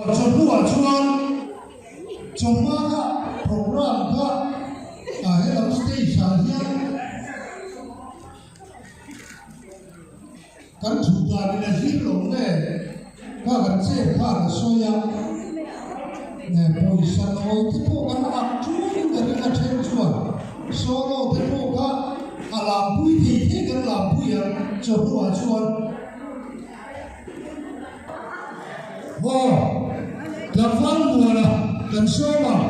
Chawhnuah chuan chawhma kha program kha a helam stage ah hian kan thut dan in a zir lo nge kha kan chet khan a sawi a, pawisa nawi te pawh kan ak ṭun ka ring a then chuan solo te pawh kha a lampui thei thei kan lampui ang chawhnuah chuan. Aw, tlangval muana kan sawm ang.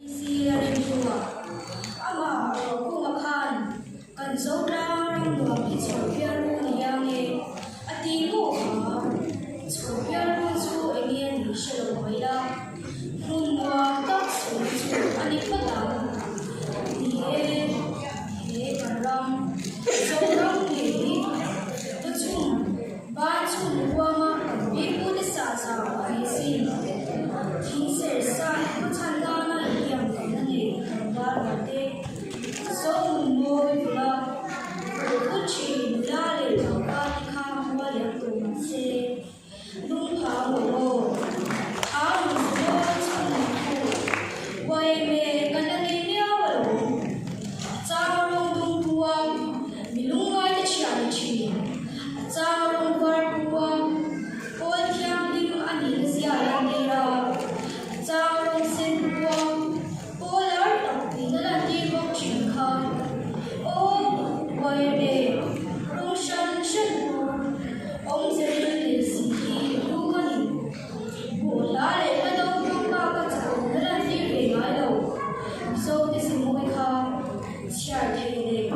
Sir a rin hnuah amah Rokunga khan kan Zotlang ram nuam hi chhawrpial ru ni ang e a ti maw kha? Chhawrpial ru chu eng nge ni hre lo mai la, hmun nuam tak sawi chu a ni phawt ang. Ni e, he kan ram Zoram ngei hi tuchhung Ban chhun huama pipute sa chau a ni sin. Thing ser sa khaw chhan nana intiam kamna nei kan val lo te. Zo nun mawi vula.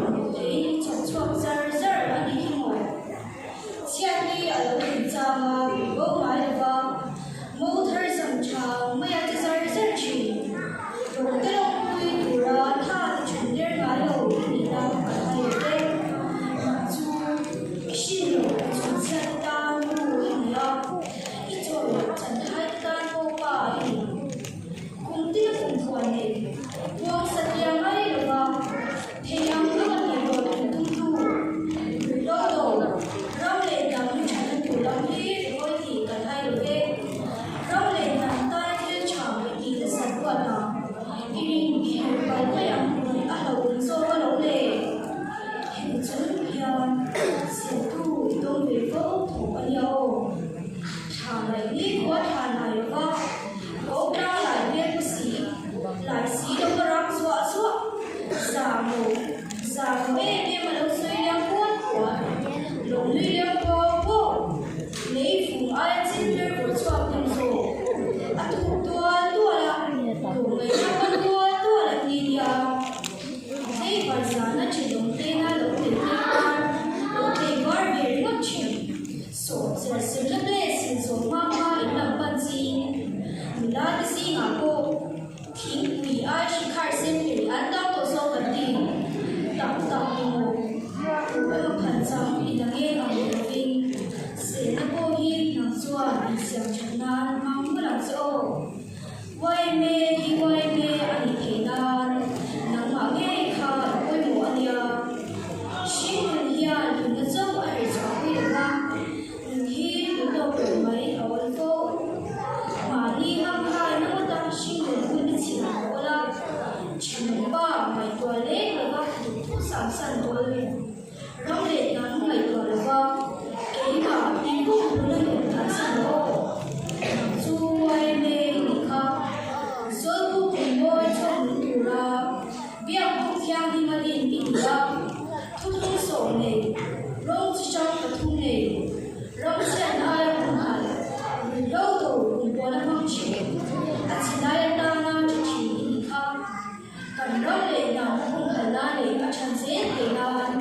hmuh theihin i chhawp chhuak zar zar a nih hi maw? Chhiat hi a lo thlen chang a, min bo ngai lo va, mo thar zam tha ang maia che zar zar thin. Rawhte lawmpui tura tha ti chhun der ngai lo i nihna kan hai lo ve. Nang chu i hrin loh i chhun chhiat te tan nu i ni a, i chaw chan thai te tan pawh pa i ni. Kum tina kum phuan nei, huang satliah ngai lo va, Thei ang ang a tih tawh tum tumtu, ruihhlo do, ram leh hnam thatna tur lam hi vawi tih kan hai lo ve. Ram leh hnam tana thil tha i tih nasat ruat ang, i ring i herh palh mai ang tih a hlauhawm zawk alawm le. Heti chung hian siamtu i dawng ve fo thawk a nia aw. Thla laih ni khua thla nai lo va, ko tlang lai hmel pu si, lai si lo va rak zuah zuah, zah maw, zah maw em em a lo sawi liam puat puat, lo nui liam pawk pawk, lei fung aia chin ber vawr chhuak hnem zawk, a thuk tual tual a, tlawmngaihna pan tual tual a ti nia. Tlei var zana thenawm hnena lo tel phei khan lo tlei var ve ringawt thin. Sawh cher silna te sil zawh hma hma in lam pan ching nula te zingah pawh thingpui ai hrikhar sen ri an tam tawh zawk an ti. Tak tak ni maw? Tu emaw phan chang i la nge ang ni lovin selna pawh hi nang chuan insiam that nan hmang mawlh ang che aw. Yma hi yma a nih theih nan nangmah ngei kha i pawimawh a nia. Hringnun hian nunna chauh a herh chhuah pui lo va, nun hi lu tawk lo mai a awl fo. Mahni hamhaina ngawta hringnun hun i chhim a awl a, thenawmpa ngaihtuah leng lova duhthu samsan awl. Ram leh hnam ngaihtuah lo va, keimah tih pum hun a nun thansan aw. Nang chu yma i nih kha. Zawlbuk rimawi chawk nung tura Biakbuk thianghlim a din i ni a, thuthlung sawm nei, rawng chi hrang pathum nei, ram chhiatna aia humhalh, ruihhlo do kumpuan a hmang thin, a chhilai atana tha thin i nih kha. Kan ram leh hnam humhalhna leh a than zel theih nan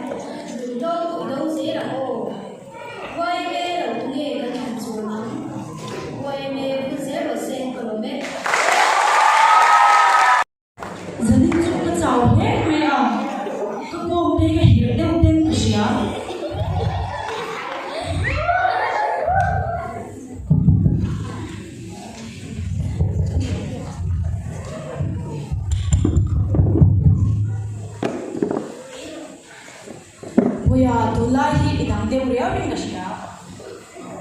ruihhlo i do zel ang aw. Yma lo tu nge kan thlan chuan ang? Yma vul zel rawh se ka lawm e. Zanin chu ka chau hle mai a, ka kawm te ka herh deuh ten ka hria. Puia, tunlai hi i dang deuh riau in ka hria.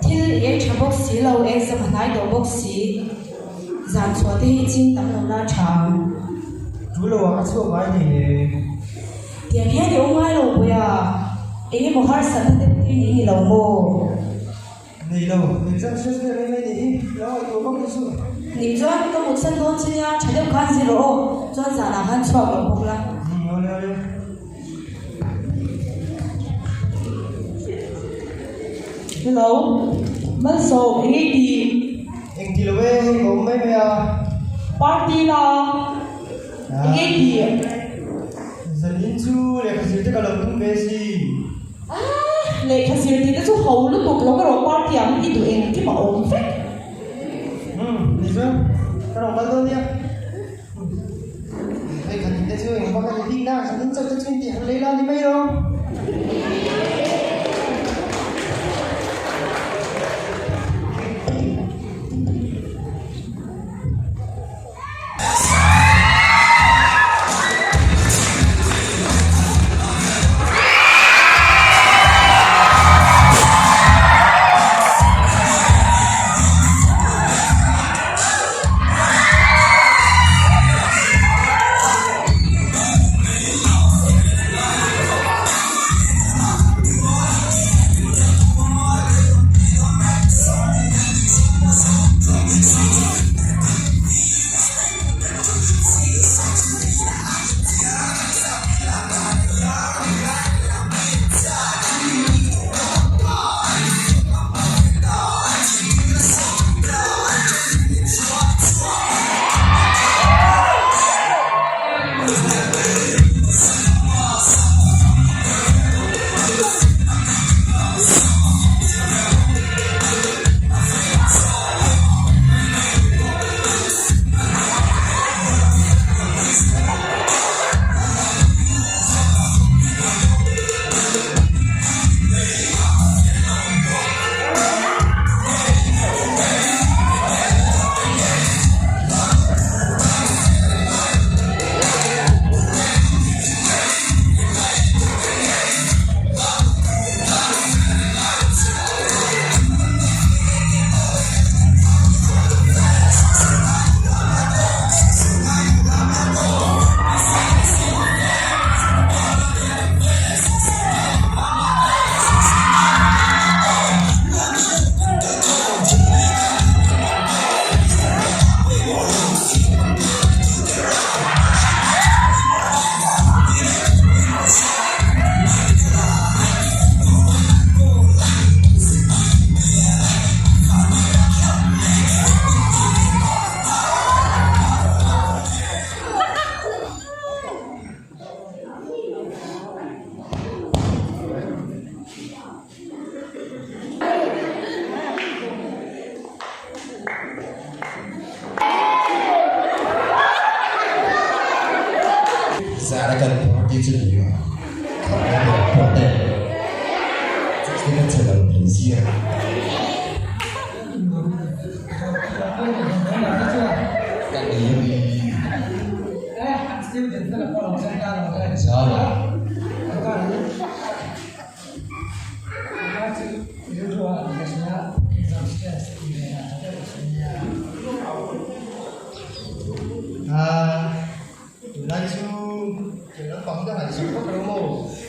Thil i ei tha bawk si lo, exam a hnai tawh bawk si. Zan chhuah te hi ching tam lo la tha ang. Tu lo ah ka chhuak ngai hle hle. Tiang hian i awm ngai lo Puia, engemaw harsatna deuh te i ni lo maw? Nei lo, exam stress vel mai mai nih hi, lo ngaihtuah vak ni suh. Nih chuan ka mutsan dawn che nia, tha deuh khan zir rawh aw, chuan zanah khan chhuak lo bawk la. Umm, awle awle. Hello, Malsawm, eng ei ti? Eng ti lo e, hei ka awm mai mai a. Party la, eng ei ti? Zanin chu lehkha zir te ka lo tum ve si. Ahh! Lehkha zir tih te chu ho lutuk lo ka rawn party ang i duh engkim a awm vek. Umm, ni chuan ka rawn kal dawn nia. Hei khat in te chu engvak a ni bik na, zanin chauh te chu intih harh lei la ni mai lo.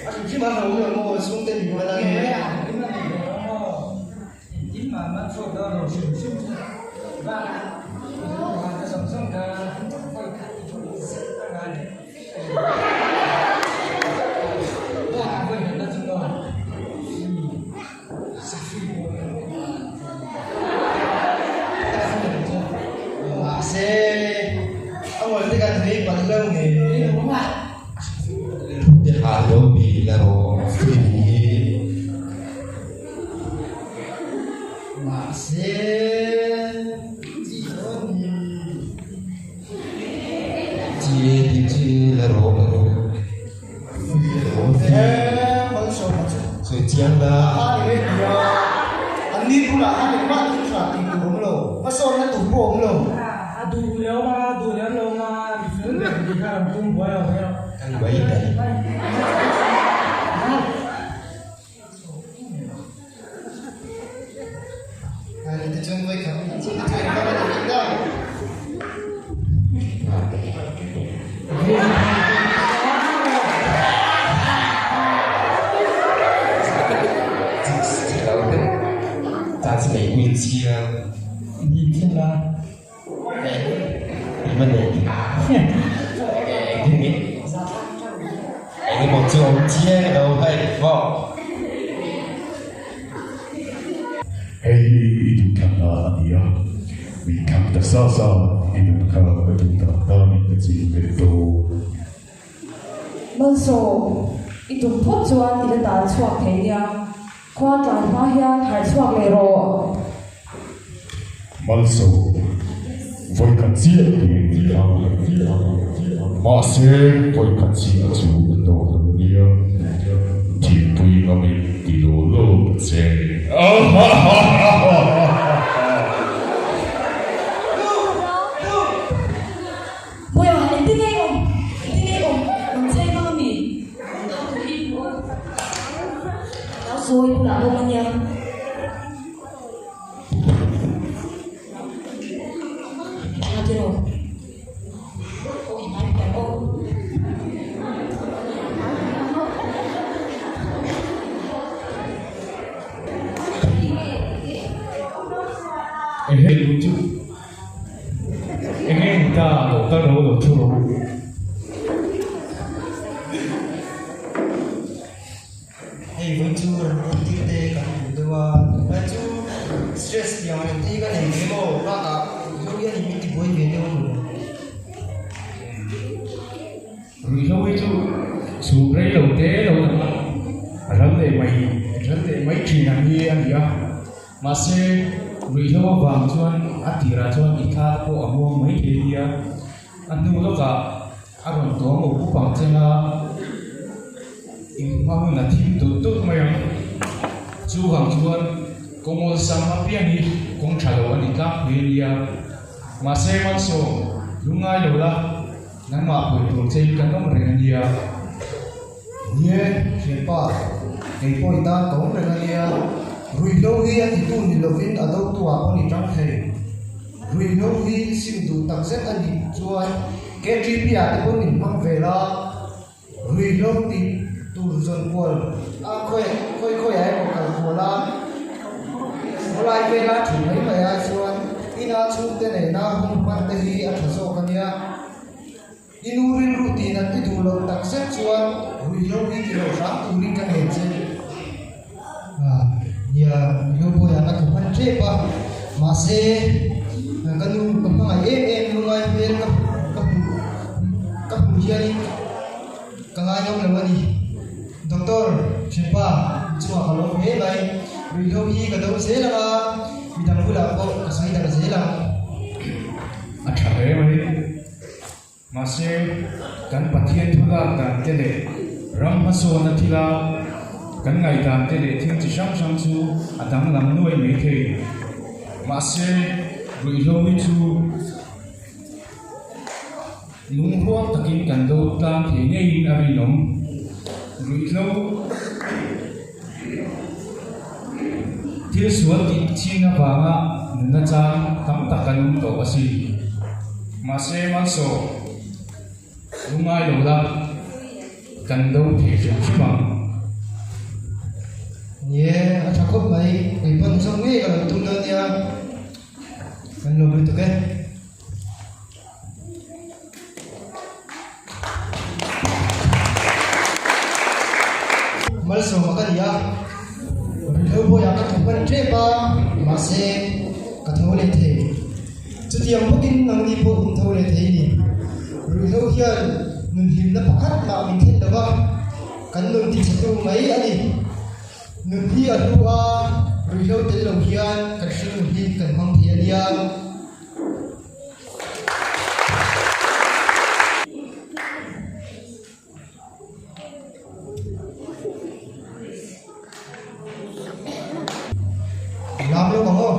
A hrim hrim a hlauhawm lo maw chhungte min man ang e. A hrim hrim a nei lo maw engtin mah man chhuak dawn lo hrim hrim chu bakah i lo han ta zawng zawng kha vawi khat i vawi zet a ngai leh bakah vawi khat na chu maw Mahse, a ngawi te kan vei palh lo nge. Te hal lo mi la rawh film hi. Mahse, chi dawn ni. Chi e ti chi la rawh la rawh. Sawi chiang la. An ni bulah khan engmah thil tha tih tur awm lo, hmasawnna tur pawh awm lo. A duh leh awm a, duh leh awm lo nga, mi fel ber tih kha rawn tum buai lo ve rawh. Kan mai daih. Tichuan vawi khat chu te chu engvang a ni rih na. Engemaw chu awm chiang lo hei maw. Hei hi i duhthlanna a ni a, min thlang ta sa sa, i nun kha ka duh tak danin ka ching ve dawn. Malsawm, i tum phawt chuan i la tal chhuak thei nia, khua tlai hma hian harh chhuak leh rawh. Malsawm, vawikhat chiah tih ni a, mahse vawikhat chiah chu a tawk lo nia, thihpui ngamin ti law law ta che. Puia, engtin nge i awm? Engtin nge i awm? Rawn chei vang a mi? Ka tu hi i awm. Ka lo sawi bulah bawk a nia. Tha tiraw? Aw i hmai pian aw. Ehe lu chu enge ni ta lo kal ro lo thu ro. Hei vawi chu ran en tir te kan duh deuh a, tunlai chu stress tiang reng te hi ka nei ve maw bakah ruihhlo hian in min tibuai ve deuh a maw. Ruihhlo hi chu chhum rei lo te lo lang a, a ral leh mai ral leh mai thin ang hi a ni a, mahse ruihhlo avang chuan a tirah chuan i thla te pawh a muang mai thei a nia, a hnu lawkah A rawn tuam up up ang cheng a, inhma hun a thim tulh tulh mai ang. Chuvang chuan kawng awlsam apiang hi kawng tha lo a ni tlangpui a nia. Mahse Malsawm, lungngai lo la, nangmah pawih tur che hi kan awm reng a nia. Nie, thianpa, kei pawh i tan ka awm reng a nia. Ruihhlo hi a titu ni lovin a dotu ah pawh ni tang thei. Ruihhlo hi sim duh tak zet a nih chuan KTP ah te pawh min hmang ve la, ruihhlo tih tur zawn kual a khawi khawi khawi ah emaw kal kual a, khawlai vela thu mai mai ah chuan ina chhungte nena hun hman te hi a tha zawk a nia. I nu rilru tih nat i duh loh tak zet chuan ruihhlo hi ti lo hram turin ka nei che. Ah, nia, ruihhlo bawiah ka tlu hman tep a, mahse ka nu ka hmangaih em em lungai hmel ka ka hmuh ka hmuh hianin ka ngai ngam lo a ni. Doctor, thianpa, inchungah ka lawm hle mai, ruihhlo hi ka do zel ang a, midang bulah pawh ka sawi darh zel ang. A tha hle mai. Mahse, kan Pathian thu lak dan te leh ram hmasawnna thila kan ngaihdan te leh thil chi hrang hrang chu a danglam nuai mai thei. Mahse, ruihhlo hi chu lungrual takin kan do tlang thei ngeiin a rinawm. Ruihhlo thil sual tih ching avanga nunna chang tam tak an awm tawh asin. Mahse Malsawm, lungai lo la, kan do thei hrim hrim ang. Ni e, a tha khawp mai. Kei pawn zawng ngei ka lo tum dawn nia. Kan lawm lutuk e. Malsawma ka ni a, ruihhlo bawiah ka thaw hman tep a, mahse ka tho leh thei. Chutiang bawkin nangni pawh in tho leh thei ni. Ruihhlo hian nunhlimna pakhat mah min thlen lo va, kan nun tichhetu mai a ni. Nun hi a hlu a, ruihhlo tel lo hian kan hringnun hi kan hmang thei a nia. Lam lo ang aw.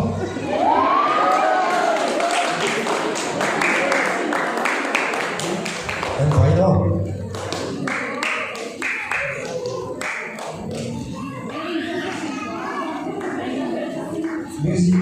Kan vai lo. Music.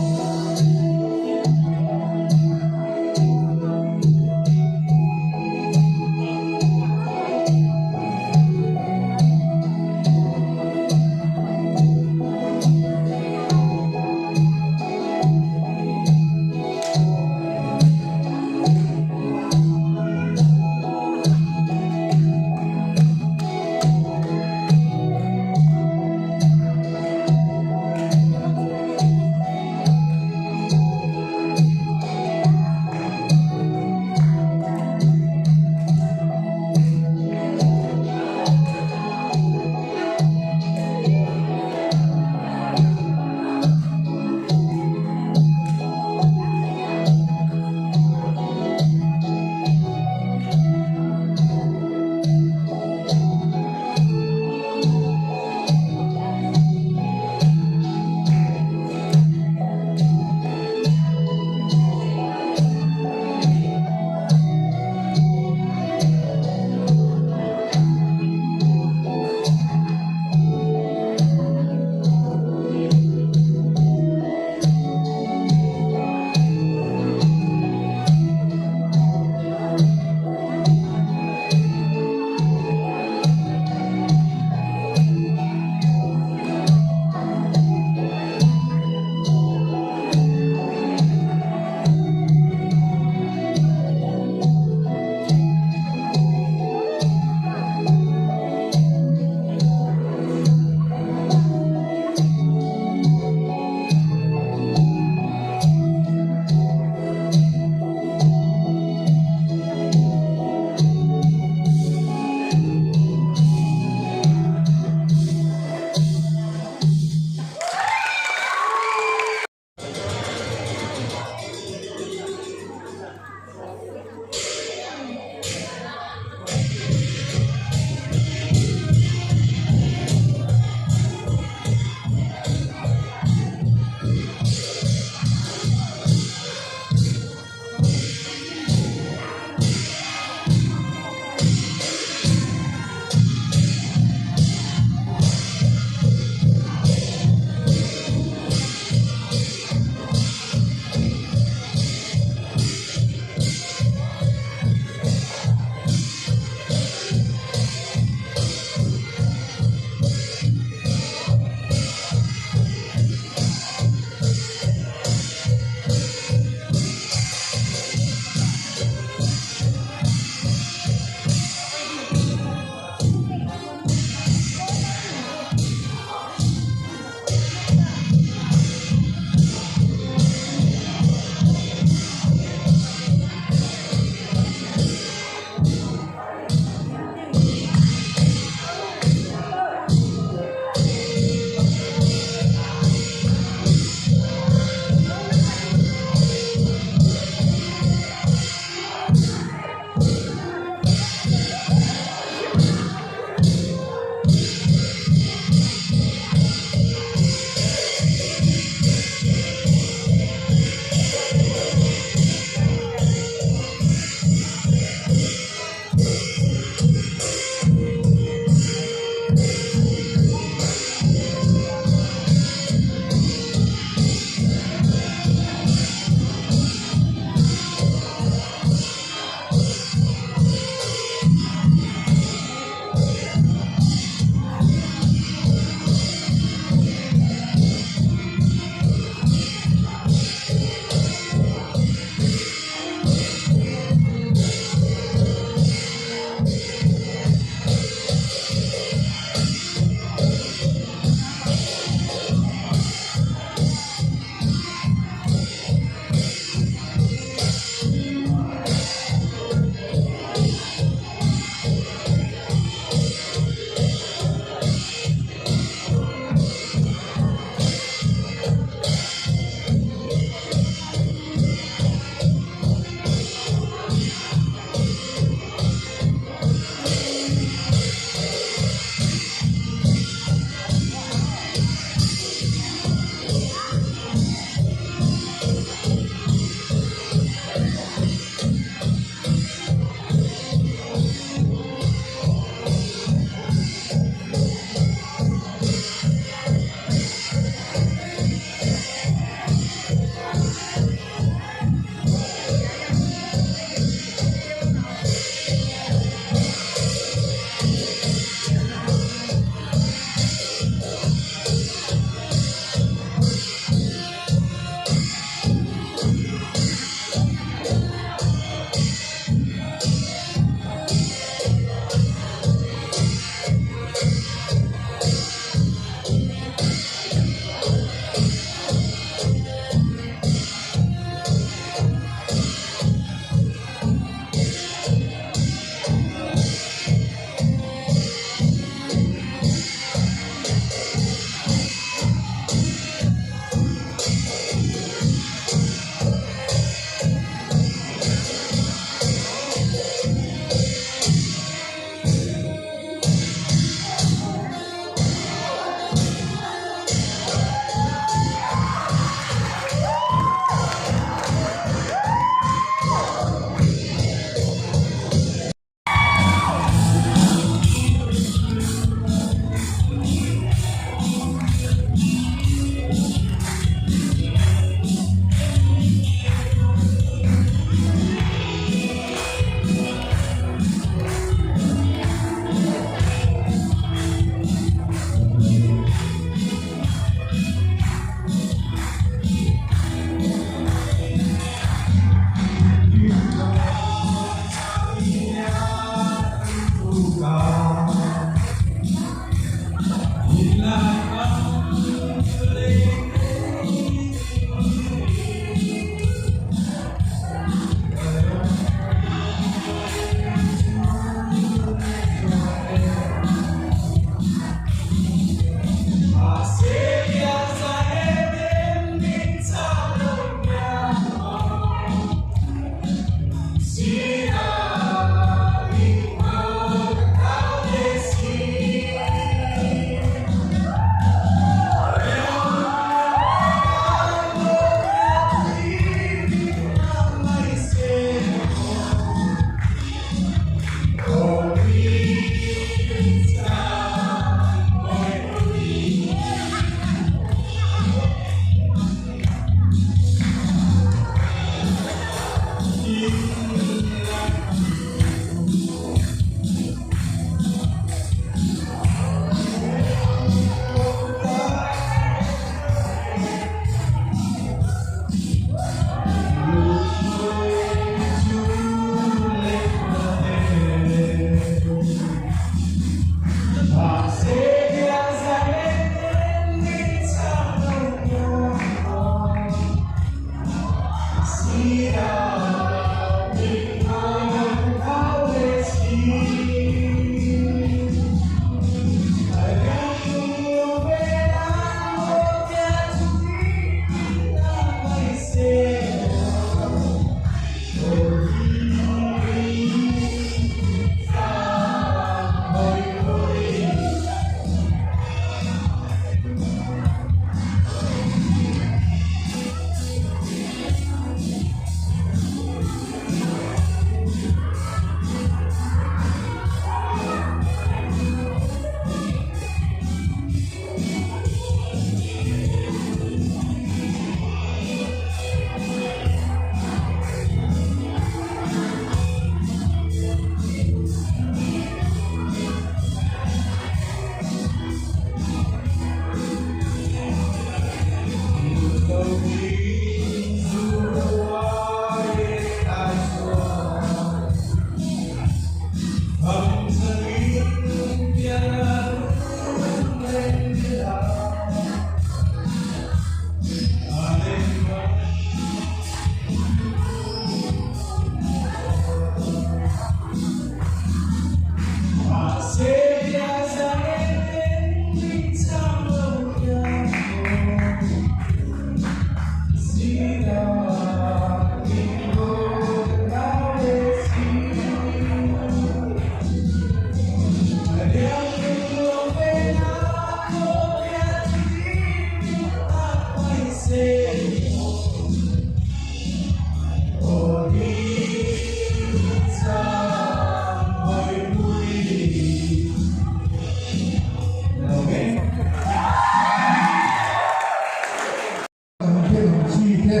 Kan thil ang chi te,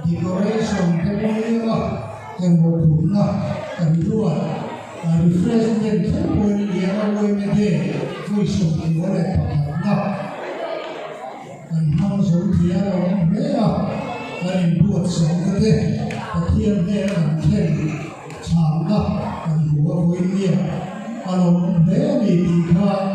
decoration te pawh ila engmawhphurhna kan ruat a refreshment thleng pawhin lian a uaina te vawi 21na kan hmang zo thei a lo awm hle a, kan inbuatsaihna te Pathian hnena kan thlen chhanna kan hmu a vawiin nia a lo awm hle a ni tih kha.